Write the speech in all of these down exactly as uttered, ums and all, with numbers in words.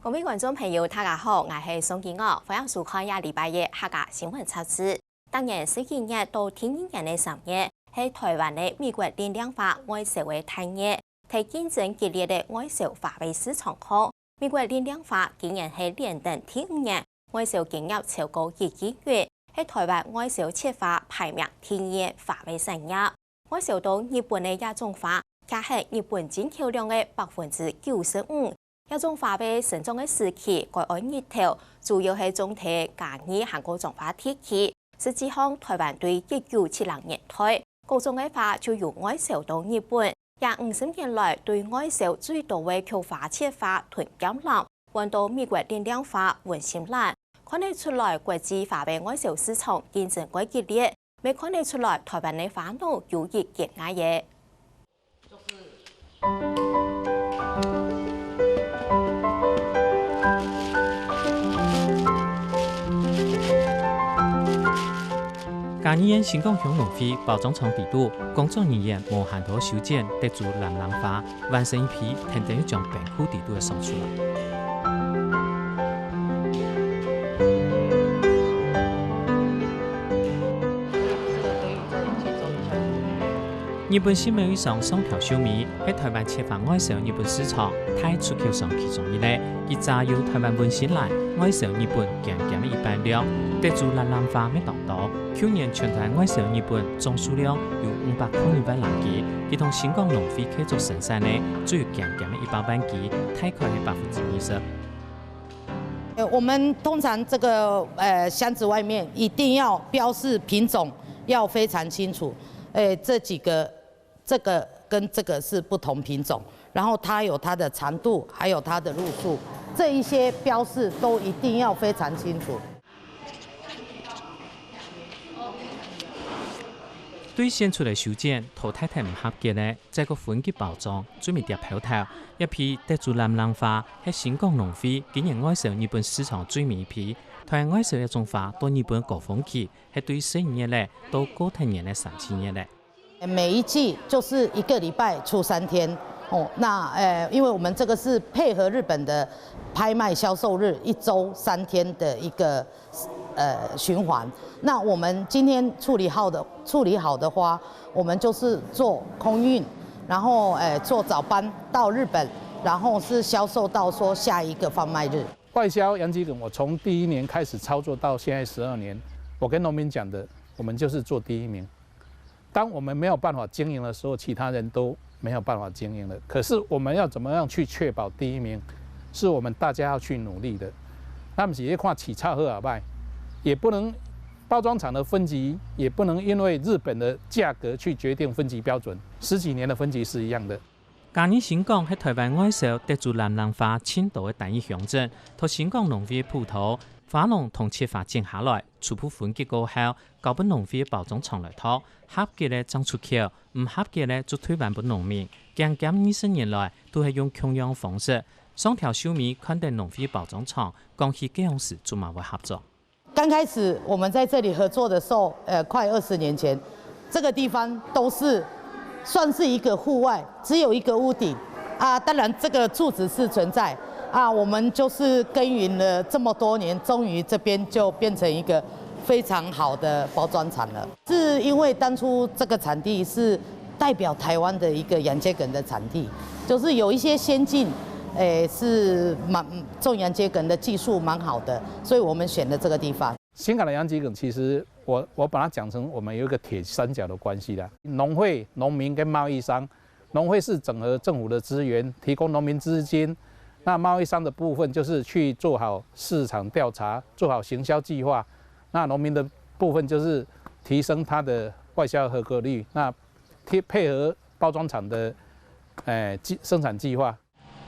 各位觀眾朋友，大家好，𠊎係宋景娥，歡迎收看這禮拜个客家新聞雜誌。逐年四月到第二年个三月，係臺灣个美國力量化外銷个大月。在競爭激烈个外銷花卉市場項，美國力量化今年係連登第五年外銷金額超過一億元，係臺灣外銷切花排名第二个花卉產業。外銷到日本个這種花，卻係日本進口量个百分之九十五。這種花卉生長个時期，蓋愛日頭，主要係種在嘉義還過彰化地區。實際上，臺灣對一九七零年代，各種个花就由外銷到日本。這五十年來，對外銷最多个菊花、切花、吞劍蘭，換到美國力量化、文心蘭。看得出來，國際花卉外銷市場競爭蓋激烈，乜看得出來，臺灣个花農有一驚訝个。 嘉義縣新港鄉農會包裝廠底肚，工作人員無閒到修剪德州藍蘭花，完成一批跈等將冰庫底肚个送出來。 日本食物遺產上條秀美係臺灣切花外銷日本市場大出口商其中一个。佢早由臺灣文心蘭外銷日本將近一半量，德州藍蘭花乜當多。舊年全台外銷日本總數量有五百空二萬零支，佢同新港農會契作生產个就有將近一百萬支，大概係百分之二十。 呃，我們通常這個呃箱子外面一定要標示品種，要非常清楚。呃，這幾個，這個跟這個是不同品種，然後它有它的長度，還有它的路數，這一些標示都一定要非常清楚。 對選出來修剪，淘汰忒毋合格个，再過分級包裝，最尾貼標頭。這批德州藍蘭花係新港農會今年外銷日本市場最尾一批。臺灣外銷這種花到日本高峰期，係對十一月仔到過忒年个三四月仔。 每一季就是一個禮拜出三天哦。那呃，因為我們這個是配合日本的拍賣銷售日，一週三天的一個呃循環。那我們今天處理好的處理好的花，我們就是做空運，然後呃做早班到日本，然後是銷售到說下一個販賣日。 外銷洋桔梗，我從第一年開始操作到現在十二年，我跟農民講的，我們就是做第一名。當我們沒有辦法經營的時候，其他人都沒有辦法經營了。可是我們要怎麼樣去確保第一名，是我們大家要去努力的。那麼也看起草好啊歹，也不能包裝廠的分級，也不能因為日本的價格去決定分級標準。十幾年的分級是一樣的。 嘉義新港係臺灣外銷德州藍蘭花盡多个單一鄉鎮，在新港農會个普渡，花農同切花剪下來，初步分級過後，交分農會个包裝廠來擇，合格个正出口，毋合格个就退還分農民。將近二十年來，都係用共樣方式。上條秀美看等農會包裝廠，講起該央時就嘛會合作。 剛開始我們在這裡合作的時候，呃，快二十年前，這個地方都是算是一個戶外，只有一個屋頂啊。當然，這個柱子是存在啊。我們就是耕耘了這麼多年，終於這邊就變成一個非常好的包裝廠了。是因為當初這個產地是代表臺灣的一個洋桔梗的產地，就是有一些先進，誒，是蠻種洋桔梗的技術蠻好的，所以我們選了這個地方。 新港的洋桔梗，其實我我把它講成我們有一個鐵三角的關係啦，農會、農民跟貿易商。農會是整合政府的資源，提供農民資金，那貿易商的部分就是去做好市場調查，做好行銷計劃。那農民的部分就是提升它的外銷合格率，那貼配合包裝廠的，誒，計生產計劃。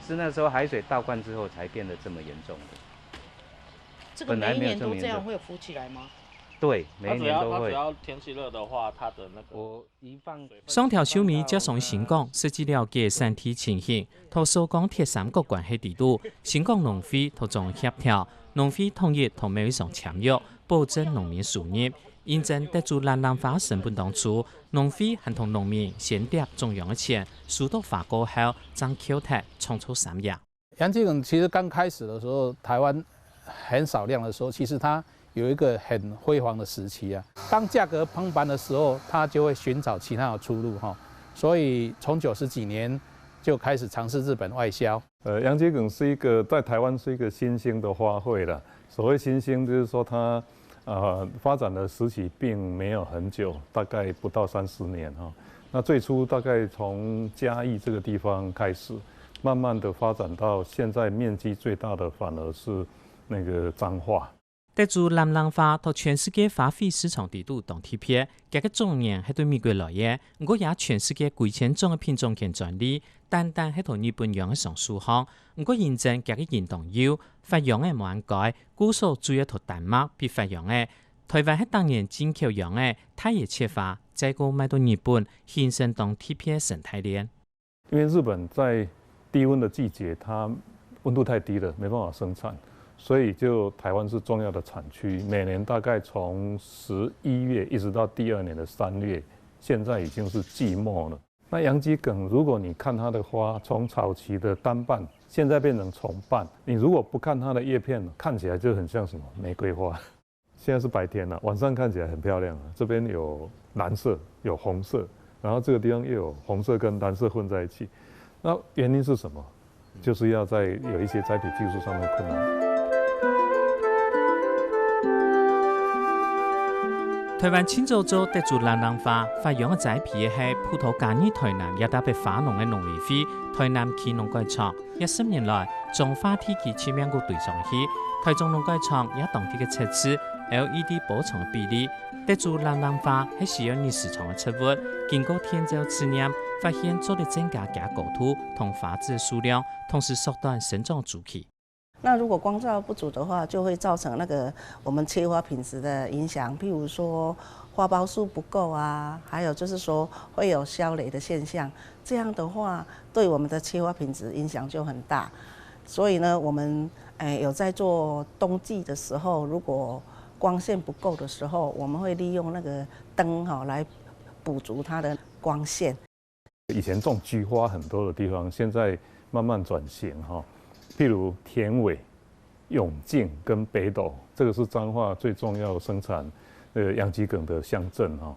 是那時候海水倒灌之後才變得這麼嚴重的。這個每一年都這樣會有浮起來嗎？對，每一年都會。它只要它只要天氣熱的話，它的那個我一放上條秀美接上新港，實際了解產地情形，同首港鐵三角關係底肚，新港農會同中央協調，農會同意同貿易商簽約，保證農民收入。因爭得主蘭蘭花成本當初，農會還同農民先貼中央个錢，收到花過後，正扣忒，創造三贏。洋桔梗其实刚开始的时候，台湾很少量的时候，其实它有一个很辉煌的时期啊。当价格崩盘的时候，它就会寻找其他的出路哈。所以从九十几年就开始尝试日本外销。呃，洋桔梗是一个在台湾是一个新兴的花卉了。所谓新兴，就是说它呃发展的时期并没有很久，大概不到三十年哈。那最初大概从嘉义这个地方开始，慢慢的发展到现在面积最大的反而是那个彰化。德州藍冷樺在全世界花卉市場裡肚當特別，佢个種源係對美國來个，毋過也全世界幾千種个品種權專利，單單係在日本養个上手行。毋過因爭佢个應當幼，發秧个無恁該，故所主要在丹麥被發秧个。台灣係逐年進口秧个，大葉切花，再過賣到日本，形成當特別个生態鏈。 因为日本在低温的季节，它温度太低了，没办法生产，所以就台湾是重要的产区。每年大概从十一月一直到第二年的三月，现在已经是季末了。那洋桔梗，如果你看它的花，从早期的单瓣，现在变成重瓣，你如果不看它的叶片，看起来就很像什么玫瑰花。 现在是白天了，晚上看起来很漂亮啊。这边有蓝色，有红色，然后这个地方又有红色跟蓝色混在一起。那原因是什么？就是要在有一些栽培技术上面困难。台灣盡早做德州藍冷樺，發秧个栽培係葡萄牙語台南也特別花農个農委會台南區農改場。這十年來，彰化地區知名度對上去，台中農改場也當地个設置 LED 波長个比例，德州藍冷樺係需要日時長个植物，經過電照試驗，發現做得增加佢高度同花子个數量，同時縮短生長週期。那如果光照不足的话，就会造成那个我们切花品质的影响，譬如说花苞数不够啊，还有就是说会有消雷的现象，这样的话对我们的切花品质影响就很大。所以呢，我们诶有在做冬季的时候，如果光线不够的时候，我们会利用那个灯哈来补足它的光线。以前种菊花很多的地方，现在慢慢转型哈。譬如田尾、永靖跟北斗，这个是彰化最重要生产呃洋桔梗的乡镇哈。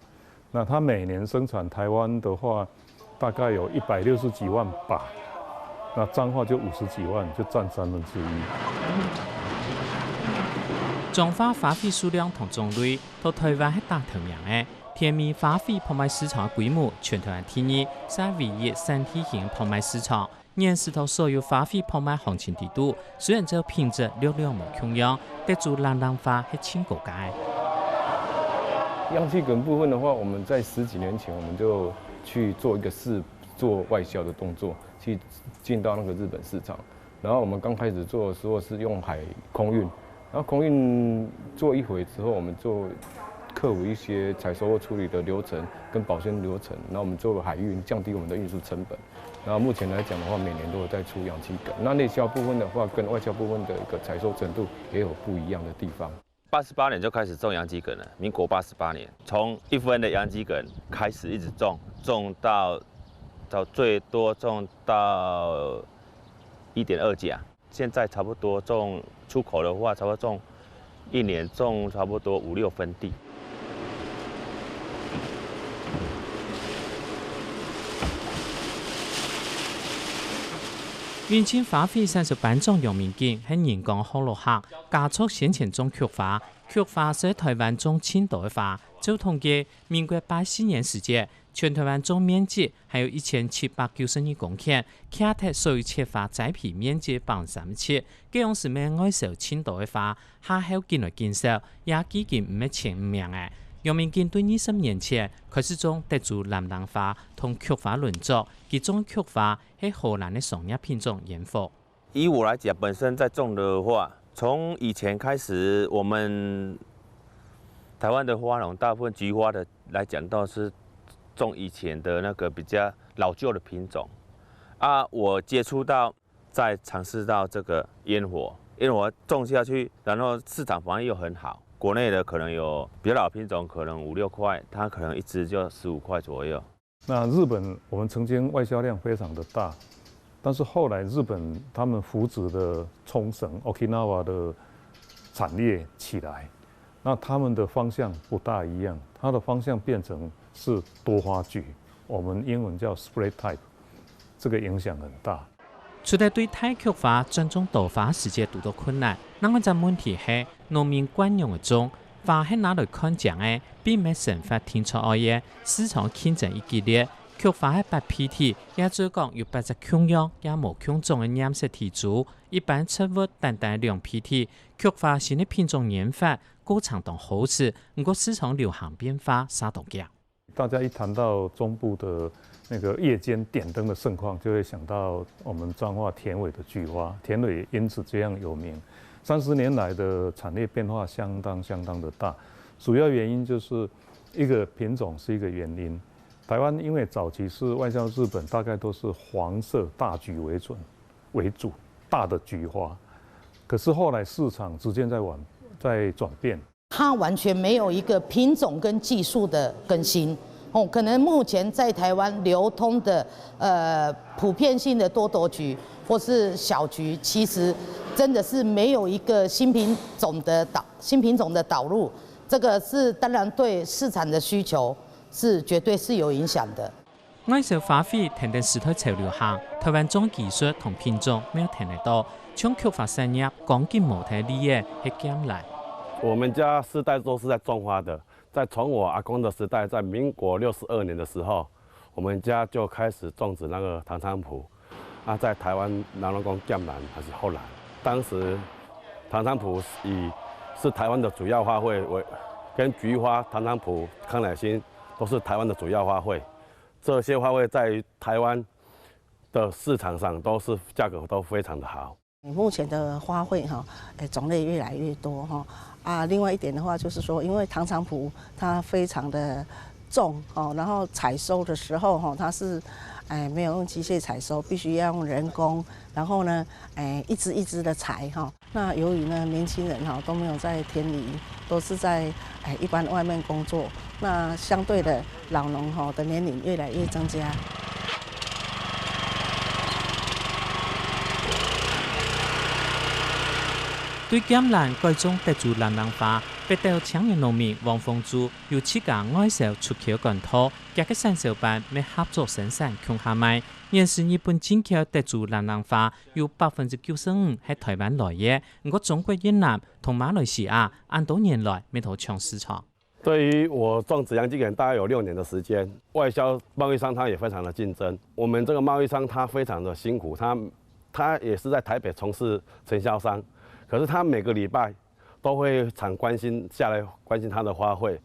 那它每年生产台湾的话，大概有一百六十几万把，那彰化就五十几万，就占三分之一。彰化花卉数量同种类，在台湾係打頭名个。田尾花卉拍卖市场个规模全台湾第二，係唯一山地型拍卖市场。 現時在所有花卉拍賣行情裡肚，雖然照品質略略無共樣，得主蘭蘭花係盡高價个。洋桔梗部分的話，我們在十幾年前我們就去做一個試做外銷的動作，去進到那個日本市場。然後我們剛開始做的時候是用海空運，然後空運做一回之後，我們就克服一些採收或處理的流程跟保鮮流程，然後我們做海運，降低我們的運輸成本。 那目前來講的話，每年都有在出洋桔梗。那內銷部分的話，跟外銷部分的一個採收程度也有不一樣的地方。八十八年就開始種洋桔梗了，民國八十八年，從一分的洋桔梗開始一直種，種到到最多種到一點二甲。現在差不多種出口的話，差不多種一年種差不多五六分地。運盡花卉三十班長楊明景係人講好老客，家族先前種菊花，菊花係台灣種盡多个花。照統計，民國八四年時節， 全台灣總面積還有一千七百九十二公頃，徛忒所有切花栽培面積百分之三十七，該央時乜外銷盡多个花，下後緊來緊少，也既經毋係前五名个。楊明景對二十年前開始種德州藍蘭花同菊花輪作，佢種菊花係荷蘭个商業品種煙火。 以我來講，本身在種的話，從以前開始，我們台灣的花農大部分菊花的來講，都是種以前的那個比較老舊的品種。啊，我接觸到，再嘗試到這個煙火，煙火種下去，然後市場反應又很好，國內的可能有比較老品種，可能五六塊，它可能一支就十五塊左右。 那日本我們曾經外銷量非常的大，但是后来日本他们扶植的冲绳、Okinawa 的产业起来，那他们的方向不大一样，它的方向变成是多花菊，我们英文叫 spray type，这个影响很大。除了对大菊花转种多花时节堵到困难，另外一个问题系农民惯用个种，花系拿来看靚个，并毋系生活定著愛个，市场竞争已激烈。菊花个八P T，也就讲有八只共样也无共种个染色体株，一般植物单单两P T，菊花新个品种染法过程当好势，毋过市场流行变化啥都遽。大家一谈到中部的那个夜间点灯的盛况，就会想到我们彰化田尾的菊花，田尾因此这样有名。三十年来的产业变化相当相当的大，主要原因就是一个品种是一个原因。台湾因为早期是外销日本，大概都是黄色大菊为准为主，大的菊花。可是后来市场逐渐在往在转变，它完全没有一个品种跟技术的更新。哦，可能目前在台湾流通的呃普遍性的多朵菊或是小菊，其实真的是没有一个新品种的导新品种的导入，这个是当然对市场的需求是绝对是有影响的。外销花卉跈等时代潮流行，台湾种技术同品种乜跈得到，像菊花产业讲緊無忒个例仔係劍蘭。我们家世代都是在种花的，在从我阿公的时代，在民国六十二年的时候，我们家就开始种植那个唐菖蒲。那在台湾，人讲劍兰还是后兰，当时唐菖蒲以是台湾的主要花卉为，跟菊花、唐菖蒲、康乃馨都是台湾的主要花卉。这些花卉在于台湾的市场上都是价格都非常的好。目前的花卉哈，诶，种类越来越多哈。啊，另外一点的话，就是说，因为唐菖蒲它非常的重哦，然后采收的时候哈，它是，诶，没有用机械采收，必须要用人工，然后呢，诶，一支一支的裁哈。那由于呢，年轻人哈都没有在田里，都是在诶一般外面工作，那相对的老农哈的年龄越来越增加。对劍蘭改种德州蘭兰花，北斗青年农民王豐珠有自家外销出口管道，佢个產銷班乜合作生產共下賣。現時日本進口德州蘭蘭花有百分之九十五係台灣來个，毋過中國、越南同馬來西亞恁多年來乜都搶市場。对于我种紫阳桔梗大概有六年的时间，外销贸易商他也非常的竞争。我们这个贸易商他非常的辛苦，他他也是在台北从事承销商，可是他每个礼拜都会常关心下来关心他的花卉，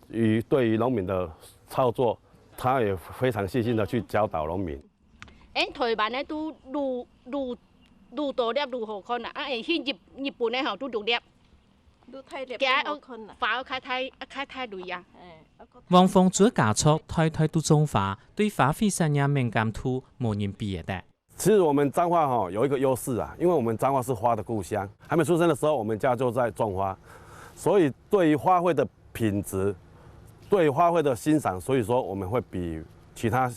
与对于农民的操作，他也非常细心的去教导农民。因台湾个都愈愈愈多粒愈好看啊，啊，去日日本个吼都六粒。 都太烈，佢愛無看啦。花愛開太愛開太累啊。哎，啊，王豐珠家族代代都種花，對花卉產業敏感度無人比得。其实我们彰化哈有一个优势啊，因为我们彰化是花的故乡。还没出生的时候，我们家就在种花，所以对于花卉的品质，对于花卉的欣赏，所以说我们会比其他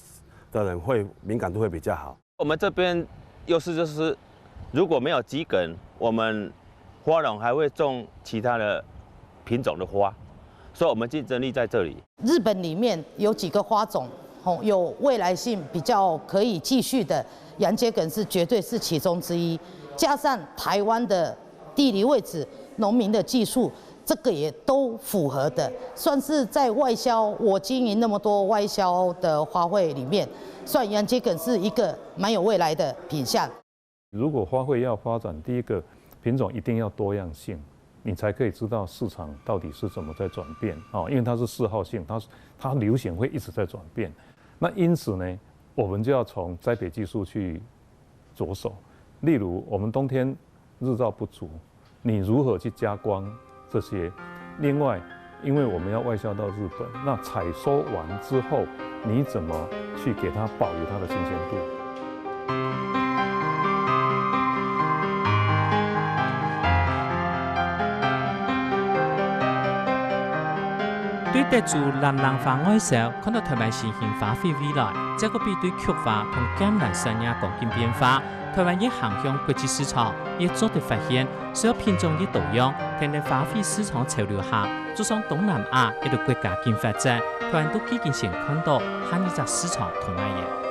的人会敏感度会比较好。我们这边优势就是，如果没有桔梗，我们花农还会种其他的品种的花，所以我们竞争力在这里。日本里面有几个花种，吼，有未来性比较可以继续的，洋桔梗是绝对是其中之一。加上台湾的地理位置、农民的技术，这个也都符合的，算是在外销，我经营那么多外销的花卉里面，算洋桔梗是一个蛮有未来的品相。如果花卉要发展，第一个品种一定要多样性，你才可以知道市场到底是怎么在转变啊，因为它是嗜好性，它它流行会一直在转变。那因此呢，我们就要从栽培技术去着手。例如，我们冬天日照不足，你如何去加光这些？另外，因为我们要外销到日本，那采收完之后，你怎么去给它保留它的新鲜度？對得著藍蘭花外銷，看到台灣新興花卉未來，再過比對菊花同劍蘭產業光景變化，台灣越行向國際市場，越做得發現，需要品種越多樣，跈等花卉市場潮流下，就像東南亞一兜國家緊發展，台灣都已經先看到下一隻市場同哪位。